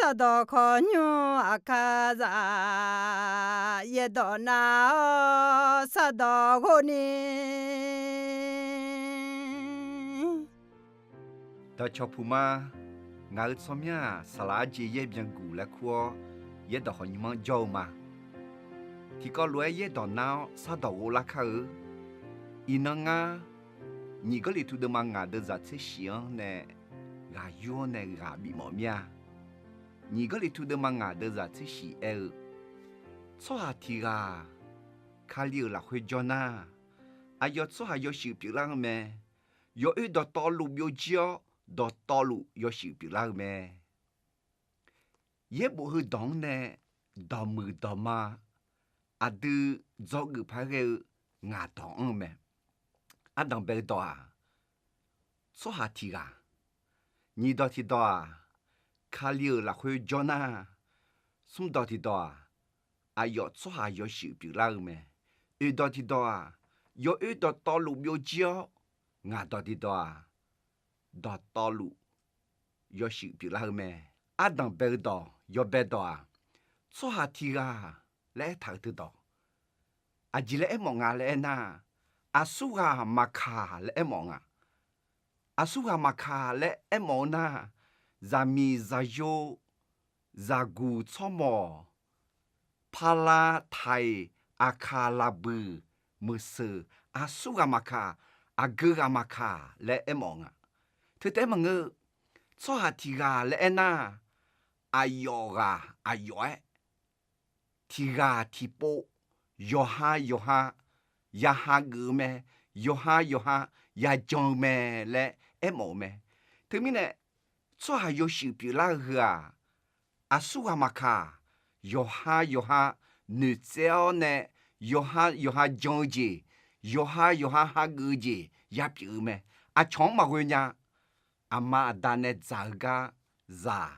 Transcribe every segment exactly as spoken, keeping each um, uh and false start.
Sardawq khawqnymr aqkar zaf, yaerdawq nav-awr sardawq ghov ni. Dawqcawq puq ma. Ngaq-euq tsawrmyanr-aq, saqlaq arjeq yaer byanguq laer kur-awr, yaerdawq khawqnymr-anr jawr-eu ma. Tiqkawv lof-aer yaerdawq nar-awr sardawq ghov lar kar-eu. Iqnan ngar, nyiq Gawrliqtu deuvma ngaq deuvzaq tser shif-anr nae ghaq yur-anr nae ghaq bifmawf mir-a. Nyiq Gawrliqtu deuvma ngaq deuvzaq tser shif aer-eu, tsawrhaq tiq ghaq Kali-euq lafkhoer jawr nar, aqyawf tsawrhaq yawshuif pyeuflar-eu mae. Yawoer dawqtawvluf byovjir-awr, dawqtawvluf yawshuif pyeuflar-eu mae. Yaerbof heudawq-anr nae dawqmuiq dawqma aqdui dzawgeuf paq-aer ghae-eu ngaq dawq anr-eu mae. Ardanq bae-eu dawq-aq, tsawrhaq tiq ghaq. Nyiq dawq tiqdawq-aq, Kali-euq lafkhoer jawr nar, smr dawq tiqdawq-aq, aqyawf tsawrhaq yawshuif pyeuflar-eu mae. Oeq dawq tiqdawq-aq, yawoer dawqtawvluf byovjir-awr, ngaq dawq tiqdawq-aq, dawqtawvluf yawshuif pyeuflar-eu mae. Ardanq bae-eu dawq yawbae dawq-aq, tsawrhaq tiq ghaq laer aertaq-euq teudawq, aqjeq laer aermawf nga laer aernar, aqsurghaq maqkaq laer aermawf nga. Aqsurghaq maqkaq laer aermawf-eu nar, zaqmiq zaqyo, zaqguq tsawrmawq, pala taiq, aqkaq laqbuiq, meuqseuq, aqsurghaq maqkaq, aqgeu ghaq maqkaq laer aermawf nga. Teu taef-aer maqngeur, tsawrhaq tiq ghaq laer aernar, aqyawf ghaq aqyawf-aer, tiq ghaq tiqpov, yawqha yawqha ya hageuf-eu mae, yawqha yawqha ya jan-eu mae laer aermawf-eu mae. Teumirnae, tsawrhaq yawshuif pyeuflar-eu heu-aq, aqsurghaq maqkaq, yawqha yawqha noeqtsaev-awr nae, yawqha yawqha jan-eu jeq, yawqha yawqha hageuf-eu jeq ya pyeuf-eu mae. Aqcawq-anr maqghoe nya. Aqma aqda nae dzaq-eu gar zaq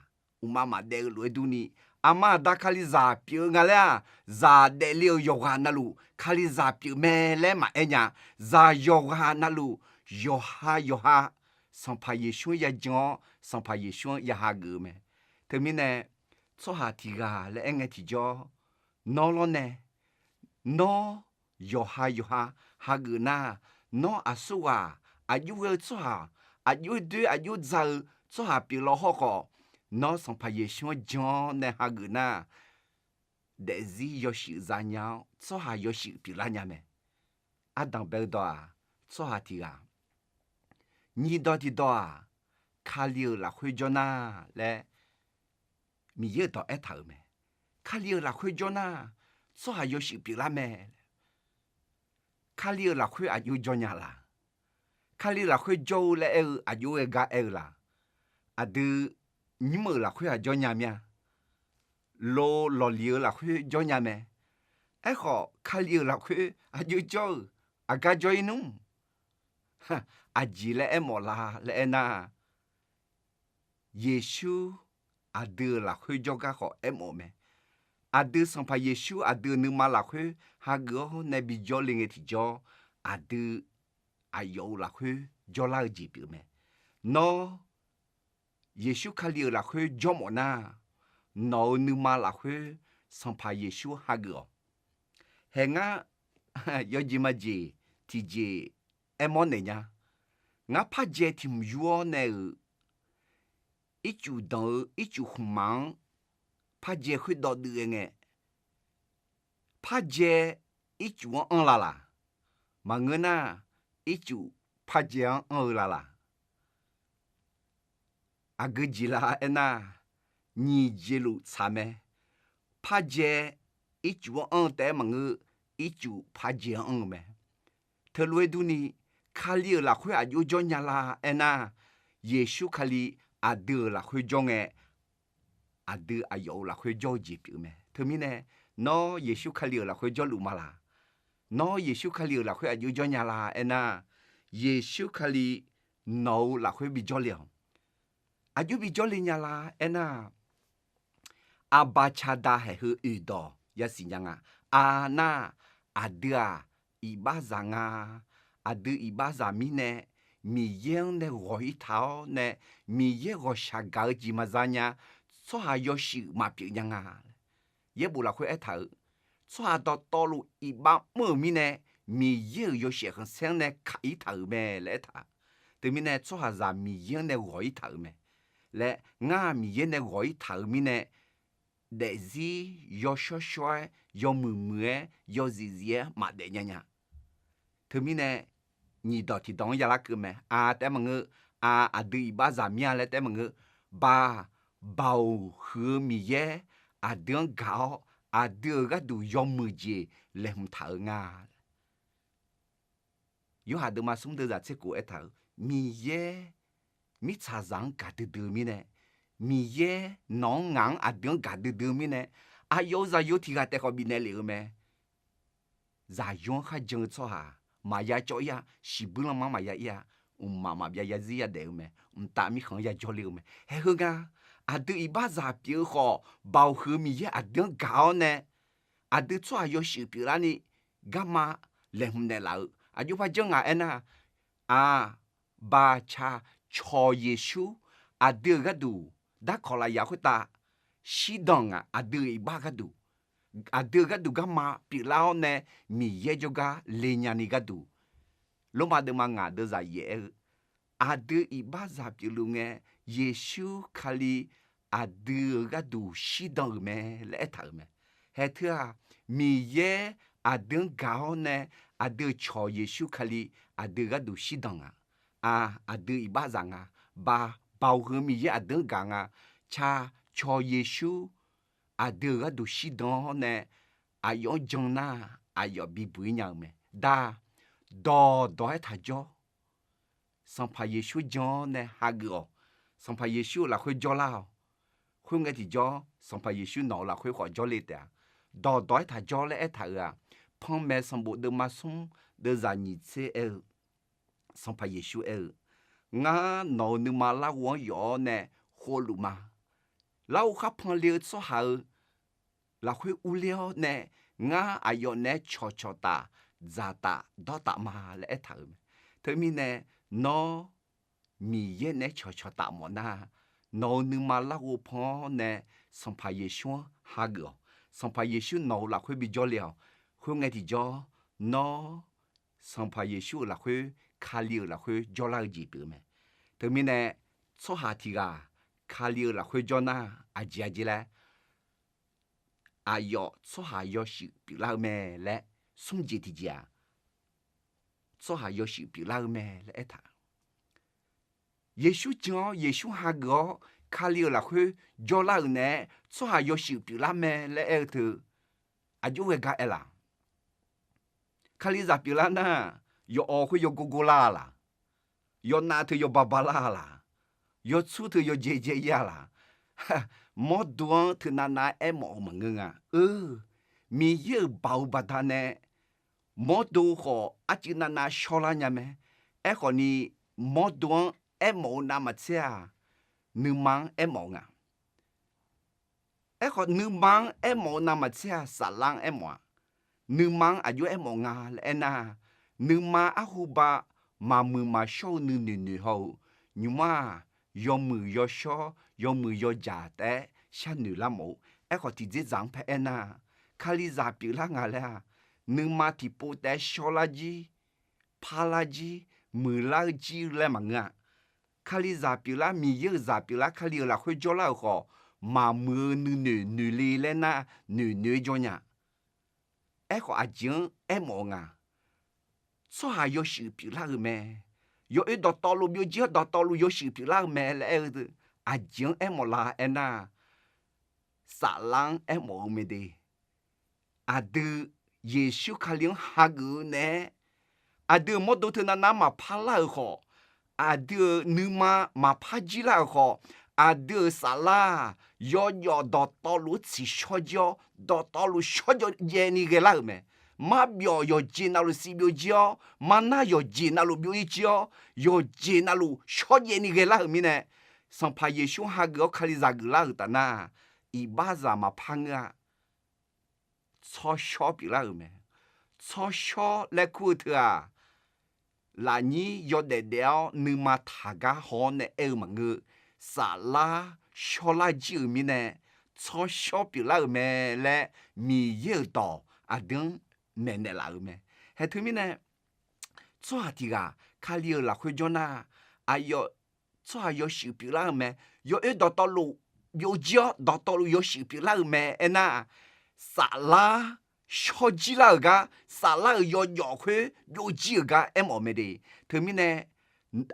uqmav maqdaef-eu lof-aer durni, aqma aqda Kalizaq pyeuf-eu nga laer-aq, zaq daefle-euq yawqghaq navluf Kalizaq pyeuf mae laer maqaer nya. Zaq yawqghaq navluf yawqha yawqha Sanqpaq Yeqsur-anr ya jan-awr, Sanqpaq Yeqsur-anr ya hageuf-eu mae. Teumirnae, tsawrhaq tiq ghaq laer aer ngae tiqjawr, nawr lawrnae, nawr yawqha yawqha hageuf nar, nawr aqsurghaq, aqjox ghae-eu tsawrhaq, aqjox doer aqjox dzaq-eu tsawrhaq pyeuf law hawrkhawf, nawr Sanqpaq Yeqsur-anr jan-awr nae hageuf nar, daefzir yawshuif za nya-awr, tsawrhaq yawshuif pyeuflar nya mae. Ardanq bae-eu dawq-aq, tsawrhaq tiq ghaq. Nyiq dawq tiqdawq-aq, Kali-euq lafkhoer jawr nar laer Miqyaer-euq dawq aertaq-euq mae. Kali-euq lafkhoer jawr nar, tsawrhaq yawshuif pyeuflar mae. Kali-euq lafkhoer aqjox jawr nya la? Kali-euq lafkhoer jawr-eu laer aer-eu aqjox ghae gar aer-eu la? Aqdui nymr-euq lafkhoer aq jawr nya mir-a. Lo lawqliq-eu lafkhoer jawr nya mae. Aerkhawf, Kali-euq lafkhoer aqjox jawr-euq aqgar jawr-ir nmr? Aqjeq laer aermawf la laer aernar, Yeqsur aqdui-euq lafkhoer jawrgar khawf aermawf-eu mae. Aqdui Sanqpaq Yeqsur aqdui-euq nuima lafkhoer hageuf-awr nae bijawr le ngae tiqjawr, aqdui aqyawf-euq lafkhoer jawrlar-eu jeq pyeuf mae. Nawr Yeqsur Kali-euq lafkhoer jawrmawf nar, nawq-euq nuima lafkhoer Sanqpaq Yeqsur hageuf-awq. Hae ngar yawjeq majeq tiqjeq aermawr naeq nya. Ngar parjae tiq hmq yur-awr nae-euq ircuf danq-eu ircuf khmqmaq-anr parjae khoerdawv duiv ghae ngae, parjae ircuf-anr anr la laq? Maqngeur nar, ircuf parjae-anr anr-eu la laq? Aqgeu jeq la aernar, nyiq jeq luf tsaq mae. Parjae ircuf-anr anr-eu taef-aer maqngeur, ircuf parjae-anr anr-eu mae. Teulof-aer durni, Kali-euq lafkhoer aqjox jawr nya la aernar, Yeqsur Kali aqdui-euq lafkhoer jawr ngae, aqdui aqyawf-euq lafkhoer jawr-eu jeq pyeuf mae. Teumirnae, nawr Yeqsur Kali-euq lafkhoer jawrluf ma laq? Nawr Yeqsur Kali-euq lafkhoer aqjox jawr nya la aernar, Yeqsur Kali nawq-euq lafkhoer bijawr le-awq. Aqjox bijawr le nya la aernar, aqbaqcaqdaq haeq heu oeq dawq yasiq nya nga. Aqnar, aqdui-aq, iqbaxzaq nga. Aqdui iqbaxzaq mirnae, Miqyaer-anr nae ghawq-ir taq-awr nae, Miqyaer ghawqshaq gaq-eu jeq maqza nya. tsawrhaq yawshuif maqpyeuf nya nga. Yaerbof lafkhoer aertaq-euq, tsawrhaq dawqtawvluf iqbax mr-euq mirnae, Miqyaer-euq yawshaef khanqsaer-anr nae kaq-ir taq-euq mae laer aertaq. Teumirnae tsawrhaqzaq Miqyaer-anr nae ghawq-ir taq-euq mae laer, ngar Miqyaer nae ghawq-ir taq-euq mirnae, daefzir yawshawr shawr-aer, yawmuiq muiq-aer, yawzif zif-aer maqdaef nya nya. Teumirnae nyiq dawq tiq dawq-anr yalar keuv mae. A taef-aer maqngeur, a aqdui iqbaxzaq mir-a laer taef-aer maqngeur, ba, Baoq huiq-eu Miqyaer aqdui-anr gaq-awr, aqdui-euq gharduq yawmuiq jeq laeqhmq taq-euq nga. Yorhaq deuvma smr deuvzaq tser kof aertaq-euq, Miqyaer mirtsaqzaq-anr gaqdui dui-eu mirnae, Miqyaer nawq-anr ngaq-anr aqdui-anr gaqdui dui-eu mirnae, aqyawf-euq zaqyo tiq ghaq taef khawf bifnaeq lef-eu mae. Zaqyo-anr kharjan-eu tsawrhaq maqya cawv-ir-a, shiqbuir lanma-anr maqya ir-a, mqmaq maqbyav yazir yadaef-eu mae, mqtav mirkhanq-anr yajawr le-eu mae. Haeq heu nga, aqdui iqbaxzaq pyeuf-eu khawf, Baoq huiq-eu Miqyaer aqdui-anr gaq-awr nae, aqdui tsawrhaq yawshuif pyeuflarni garma laeqhmq naeqlaf-eu aqjox par janr nga aernar, aq, baqcaq cawq Yeqsur aqdui-euq gharduq darkawq lafyaq khoertav shirdan nga. Aqdui-euq iqbax gharduq, aqdui-euq gharduq garma pyeuflar-awr nae Miqyaer jawrgar le nyani gharduq, Lormav deuvma ngaq deuvzaq yaef aer-eu, aqdui iqbaxzaq pyeufluf ngae, Yeqsur Kali aqdui-euq gharduq shirdan-euq mae laer aertaq-euq mae. Haeq teu-aq, Miqyaer aqdui-anr gaq-awr nae, aqdui-euq cawq Yeqsur Kali aqdui-euq gharduq shirdan nga. A, aqdui iqbaxzaq nga. Ba, Baoq huiq-eu Miqyaer aqdui-anr gaq nga. Ca, cawq Yeqsur aqdui-euq gharduq shirdan-awr nae, aqyawf-anr jan nar, aqyawf bibuq-ir nya-eu mae. Da, dawqdawq-aer taqjawr. Sanqpaq Yeqsur jan-awr nae hageuf-awq. Sanqpaq Yeqsur-euq lafkhoer jawrlar-awq. Khoerngae tiqjawr, Sanqpaq Yeqsur nawq-euq lafkhoer khawf jawrle taef-a. Dawqdawq-aer taqjawr laer aertaq-euq-aq, Panmaeq sanqbof deuvma smr deuvzaq nyiq tser aer-eu, Sanqpaq Yeqsur aer-eu, Ngar nawq-euq nuima larghov-anr yawf-awr nae khovluf ma. Larghov khar pan le-eu tsawrhaq-euq lafkhoer urler-awr nae, ngar aqyawf naeq-aer cawqcawq taf, dzaqtaf, dawrtaf ma laer aertaq-euq mae. Teumirnae, nawr Miqyaer naeq-aer cawqcawq taf mawf nar, nawq-euq nuima larghov pan-awr nae Sanqpaq Yeqsur-anr hageuf-awq. Sanqpaq Yeqsur nawq-euq lafkhoer bijawr le-awq. Khoerngae tiqjawr, nawr Sanqpaq Yeqsur-euq lafkhoer, Kali-euq lafkhoer jawrlar-eu jeq pyeuf-eu mae. Teumirnae, tsawrhaq tiq ghaq Kali-euq lafkhoer jawr nar, aqjeq aqjeq laer, aqyawf tsawrhaq yawshuif pyeuflar-eu mae laer, smr jeq tiqjeq-aq, tsawrhaq yawshuif pyeuflar-eu mae laer aertaq. Yeqsur jan-awr, Yeqsur hageuf-awr, Kali-euq lafkhoer jawrlar-euq naeq-aer tsawrhaq yawshuif pyeuflar mae laer aer-eu teu, aqjox ghae gar aer laf? Kalizaq pyeuflar nar, yawqawq khoer yawgor gor lar-a laq? Yawnav teu yawba ba lar-a laq? Yawtsur teu yawjae jae-ir-a laq? Mawrdo-anr teunav nav-aer aermawf-eu maqngeur nga. Eu, Miqyaer-euq baoq-eu baqdanae mawrdo khawf arcuiv navnav shawrlar nya mae. Aerkhawfni, mawrdo-anr aermawf-eu navmaqtser-aq, nuima-anr aermawf-eu nga. Aerkhawf, nuima-anr aermawf-eu navmaqtser-aq, saflar-anr aermawf-a. Nuima-anr aqjox aermawf nga laer aernar, nuima arhuba maqmuiq maqshawr-eu nuinoeq noeq haw-eu, nymq-mr-aq, yawmuiq yawshawr, yawmuiq yawjaq taef-aer sharnoeq lar mawf-eu. Aerkhawf, tiqdzerdzaq-anr paer aernar, Kalizaq pyeuflar nga laer-aq, nuima tiqpov taef-aer shawrlar jir, parlar jir, muiqlar-eu jir laer maqngeur-a. Kalizaq pyeuflar, Miqyaer-euq zaq pyeuflar, Kali-euq lafkhoer jawrlar-euq khawf, maqmuiq-eu nuinoeq noeq le laer nar, noeq noeq-aer jawr nya. Aerkhawf, aqjeq-anr aermawf-eu nga. Tsawrhaq yawshuif pyeuflar-eu mae. Yawoer dawqtawvluf byovjir-awr dawqtawvluf yawshuif pyeuflar-eu mae laer aer-eu, aqjeq-anr aermawf la aernar, saflar-anr aermawf-eu mae de. Aqdui Yeqsur Kali-anr hageuf-eu naeq-aer, aqdui-euq mawrdo teunav nav-anr maqpar lar-euq khawf, aqdui-euq nuima maqpar jir lar-euq khawf, aqdui-euq saflar-aq, yawjawf dawqtawvluf-anr tsiqshawr jir-awr, dawqtawvluf shawrjaev ni ghaelar-euq mae. Marbyawf yawqjeq navluf sivbyov jir-awr, marnar yawqjeq navluf byov-ir jir-awr, yawqjeq navluf shawrjaev ni ghaelar-euq mirnae, Sanqpaq Yeqsur hageuf-awr Kalizaq geuflar-euq taf nar, iqbaxzaq maqpar ngeur-a. Tsawrshawr pyeuflar-euq mae. Tsawrshawr laer kur-eu teu-aq, lafnyir yawdaef daef-awr nuima taqgar haw-awr nae aer-eu maqngeur. saflar shawrlar jir-euq mirnae, tsawrshawr pyeuflar-euq mae laer Miqyaer-euq dawq aqdui-anr maeqnaeq laf-euq mae. Haeq teumirnae, tsawrhaq tiq ghaq Kali-euq lafkhoer jawr nar, aqyawf tsawrhaq yawshuif pyeuflar-eu mae. Yawoer dawqtawvluf byovjir-awr dawqtawvluf yawshuif pyeuflar-eu mae. Aernar, saflar shawrjir lar-euq gar, saflar-euq yawjawf khoer byovjir-euq gar aermawf mae de. Teumirnae,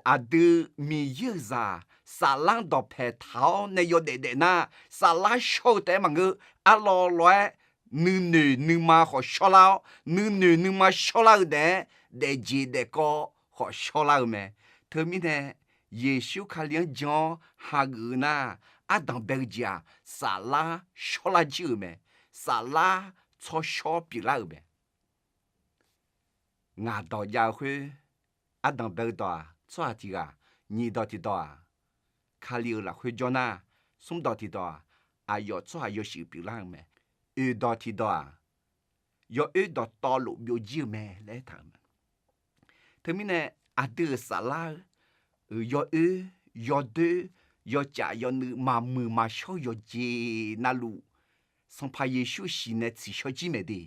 aqdui Miqyaer-euq zaq saflar-anr dawqpaeq taq-awr nae yawdaef daef nar, saflar shawr-eu taef-aer maqngeur. Arlawv lawv-aer nuinoeq nuima khawf shawrlar-awr, nuinoeq nuima shawrlar-eu daef-aer daefjeq daefkawv khawf shawrlar-eu mae. Teumirnae, Yeqsur Kali-anr jan-awr hageuf-eu nar, ardanq bae-eu jeq-aq, saflar shawrlar jir-euq mae. Saflar tsawrshawr pyeuflar-euq mae. Ngaq dawq jav-eu khoer, ardanq bae-eu dawq-aq tsawrhaq tiq ghaq, nyiq dawq tiqdawq-aq Kali-euq lafkhoer jawr nar, smr dawq tiqdawq-aq aqyawf tsawrhaq yawshuif pyeuflar-eu mae. Oeq dawq tiqdawq-aq yawoer dawqtawvluf byovjir-eu mae laer aertaq-euq mae. Teumirnae, aqdui-euq saflar-eu yawoer, yawdoer, yawcaf yawnuiv maqmuiq maqshawr-eu yawqjeq navluf, Sanqpaq Yeqsur-euq shiq nae tsiqshawr jir mae de.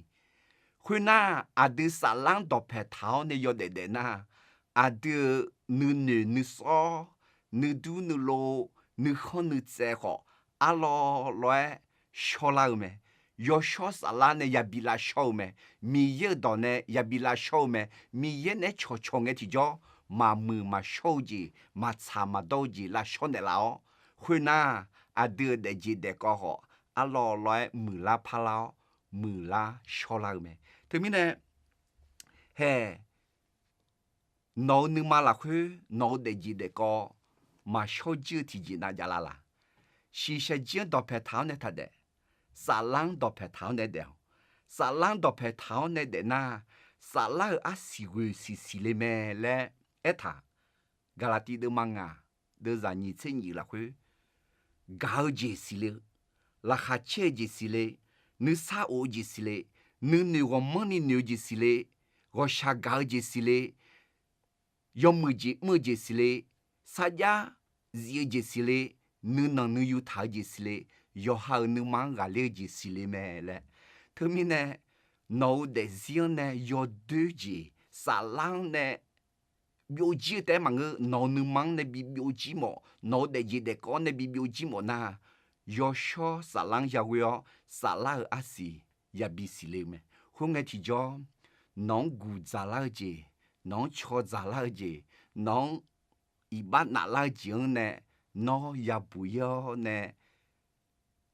Khoernar, aqdui saflar-anr dawqpaeq taq-awr nae yawdaef daef nar, aqdui-euq nuinoeq nuisawr, nuidur nuilov, nuikhanr nuitsaev khawf, arlawv lawv-aer shawrlar-eu mae. Yawshawr saflar nae yabi lavshawr-eu mae. Miqyaer-euq dawq nae yabi lavshawr-eu mae. Miqyaer naeq-aer cawqcawq ngae tiqjawr, maqmuiq maqshawr-eu jeq, maqtsaq maqdawr-eu jeq lavshawr naeqlaf-awr, khoernar, aqdui-euq daefjeq daefkawv khawf, arlawv lawv-aer muiqlar parlar-awr, muiqlar shawrlar-eu mae. Teumirnae, haeq, nawq-eu nuima lafkhoer nawq-eu daefjeq daefkawv maqshawr jir-eu tiqjeq nav javlar laq? Shiqshaq jir-anr dawqpaeq taq-awr nae taq daef. Saflar-anr dawqpaeq taq-awr nae daef-awq. Saflar-anr dawqpaeq taq-awr nae daef nar, saflar-euq arsiq ghoeq siq siqle mae laer aertaq. Gaqlaqtiv deuvma ngaq, deuvzaq nyiq tser nyiq lafkhoer, gaq-eu jeq siqle-eu, laqkhaq caer-eu jeq siqle, nuisar of-eu jeq siqle, nuinoeq ghawqmanrni noeq-eu jeq siqle, ghawqshaq gaq-eu jeq siqle, yawmuiq jeq mr-eu jeq siqle, sarjax zif-eu jeq siqle, nuinanq nuiyu taq-eu jeq siqle, yawqha-euq nuima-anr ghaqler-eu jeq siqle mae laer. Teumirnae, nawq-eu daefzir-anr nae yawdoer jeq, saflar-anr nae byovjir-eu taef-aer maqngeur, nawq-eu nuima-anr nae bi byovjir mawf, nawq-eu daefjeq daefkawv-anr nae bi byovjir mawf nar, yawshawr saflar-anr yaghoe-awr, saflar-euq arsiq yabi siqle-eu mae. Khoerngae tiqjawr, nawq-anr guq dzaqlar-eu jeq, nawq-anr caw dzaqlar-eu jeq, nawq-anr iqbax naflar-eu jeq-anr nae nawr yabuq-ir-awr nae,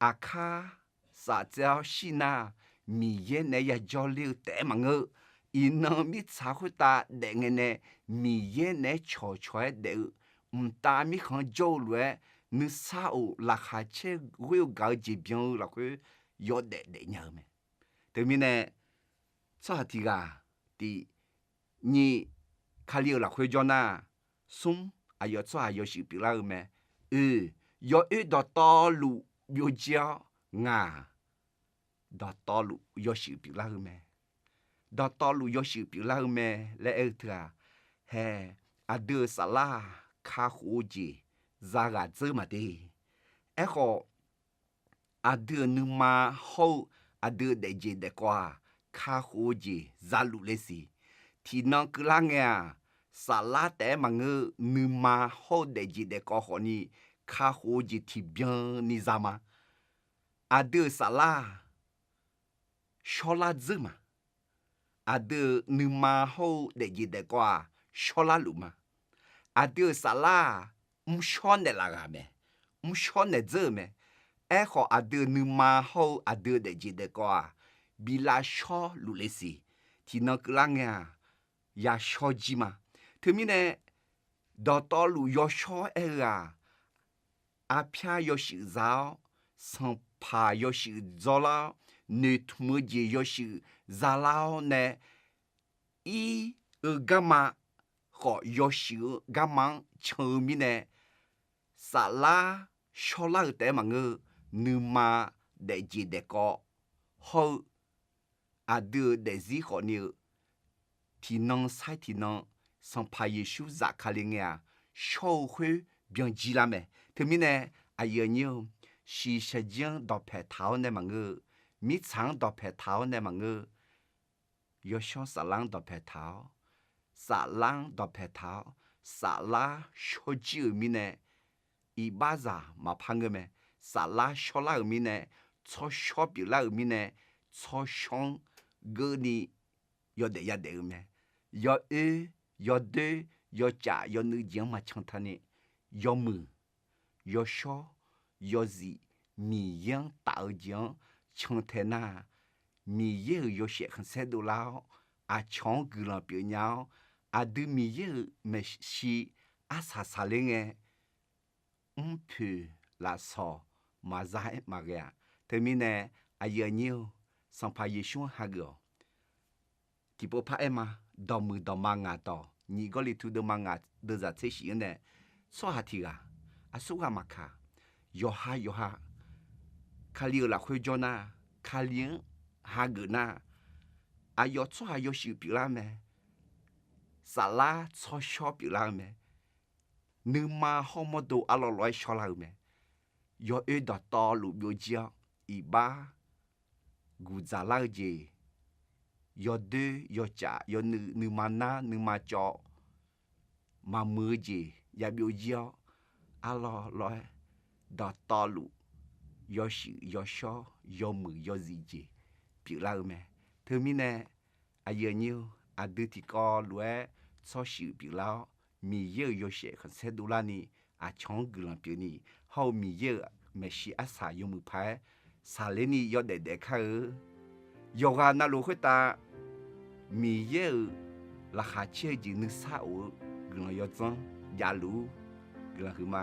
aqkar saftsaev-awr shir nar, Miqyaer naeq-aer yajawr ler-eu taef-aer maqngeur. Iqnan mirtsaq khoertav daef ngae nae Miqyaer naeq-aer cawqcawq-aer daef-eu, mqtav mirkhanq-anr jawr-eu lof-aer, nuisar of laqkhaq caer ghoer-eu gaq-eu jeq byan-eu lafkhoer yawdaef daef nya-eu mae. Teumirnae, tsawrhaq tiq ghaq, tiq, nyiq, Kali-euq lafkhoer jawr nar, smr, aqyawf tsawrhaq yawshuif pyeuflar-eu mae. Oeq, yawoer dawqtawvluf byovjir-awr ngaq, dawqtawvluf yawshuif pyeuflar-eu mae. Dawqtawvluf yawshuif pyeuflar-eu mae laer aer-eu teu-aq, hae, aqdui-euq saflar-aq kakhof-eu jeq zaghaq dzeur maqde. Aerkhawf, aqdui-euq nuima hawr-eu aqdui-euq daefjeq daefkawv-aq, kakhof-eu jeq zaluf le siq. Tiqnan keuvlar ngae-aq, saflar taef-aer maqngeur-eu nuima hawr-eu daefjeq daefkawv khawfni kakhof-eu jeq tiqbyan ni za ma. Aqdui-euq saflar-aq, shawrlar dzeur ma. Aqdui-euq nuima hawr-eu daefjeq daefkawv-aq, shawrlar luf ma. Aqdui-euq saflar-aq, mrshawr naeqlaf ghaq mae. Mrshawr naeq dzeur-euq mae. Aerkhawf, aqdui-euq nuima hawr-eu aqdui-euq daefjeq daefkawv-aq, bi lavshawr luf le siq. Tiqnan keuvlar ngae-aq, yashawr jir ma. Teumirnae, dawqtawvluf yawshawr aer-eu-aq, arpyar yawshuif za-awr, sanqpaq yawshuif dzawrlar-awr, noeqtmq-eu jeq yawshuif zalar-awr nae, ir-eu garma khawf yawshuif-eu garma-anr can-eu mirnae, saflar shawrlar-eu taef-aer maqngeur-eu, nuima daefjeq daefkawv hawr-eu aqdui-euq daefzir khawfni-eu, tiqnan sair tiqnan Sanqpaq Yeqsur zafkale ngae-aq, shawr-eu khoer byanjir lar mae. Teumirnae, aqyuif aqnyir-eu, shiqshaq jir-anr dawqpaeq taq-awr nae maqngeur-eu, mirtsaq-anr dawqpaeq taq-awr nae maqngeur-eu, yawshawr saflar-anr dawqpaeq taq-awr, saflar-anr dawqpaeq taq-awr, saflar shawrjir-euq mirnae, iqbaxzaq maqpar ngeur mae. Saflar shawrlar-euq mirnae, tsawrshawr pyeuflar-euq mirnae, tsawrshawr-anr geuvni yawdaef yadaef-eu mae. Yawoer, yawdoer, yawcaf, yawnuiv jeq-anr maqcan taqni, yawmuiq, yawshawr, yawzif, Miqyaer-anr taf-eu jeq-anr cantae nar, Miqyaer-euq yawshaef khanqsaer dovlar-awr, aqcawq-anr guiqlanq pyeufnya-awr, aqdui Miqyaer-euq maeqshi arsaq saqler ngae, mrpoeq lafsawq maqza-aer maqghae-a. Teumirnae, aqyuif aqnyir-eu, Sanqpaq Yeqsur-anr hageuf-awq. Tiqpov paraer ma. Dawqmuiq dawqma ngaq dawq, nyiq Gawrliqtu deuvma ngaq deuvzaq tser shif-anr nae, tsawrhaq tiq ghaq aqsurghaq maqkaq, yawqha yawqha Kali-euq lafkhoer jawr nar, Kali-anr hageuf nar, aqyawf tsawrhaq yawshuif pyeuflar-eu mae. Saflar tsawrshawr pyeuflar-eu mae. Nuima hawr mawrdo arlawr lawr-aer shawrlar-eu mae. Yawoer dawqtawvluf byovjir-awr, iqbax guqdzaq lar-eu jeq, yawdoer yawcaf yawnuiv nuima nar nuima cawv maqmuiq-eu jeq ya byovjir-awr, arlawr lawr-aer dawqtawvluf yawshuif yawshawr yawmuiq yawzif jeq pyeuflar-eu mae. Teumirnae, aqyuif aqnyir-eu, aqdui tiqkawv lof-aer tsawrshuif pyeuflar-awr, Miqyaer-euq yawshaef khanqsaer dovlarni, aqcawq-anr guiqlanq pyeufni, hawr-eu Miqyaer-euq maeqshi arsaq yawmuiq paq-aer saqlerni yawdaef daef kar-eu. Yawqghaq navluf khoertav Miqyaer-euq laqkhaq caer-eu jeq nuisar of-eu guiqlanq yawdzanr javluf-ur. Guiqlanq huiqma.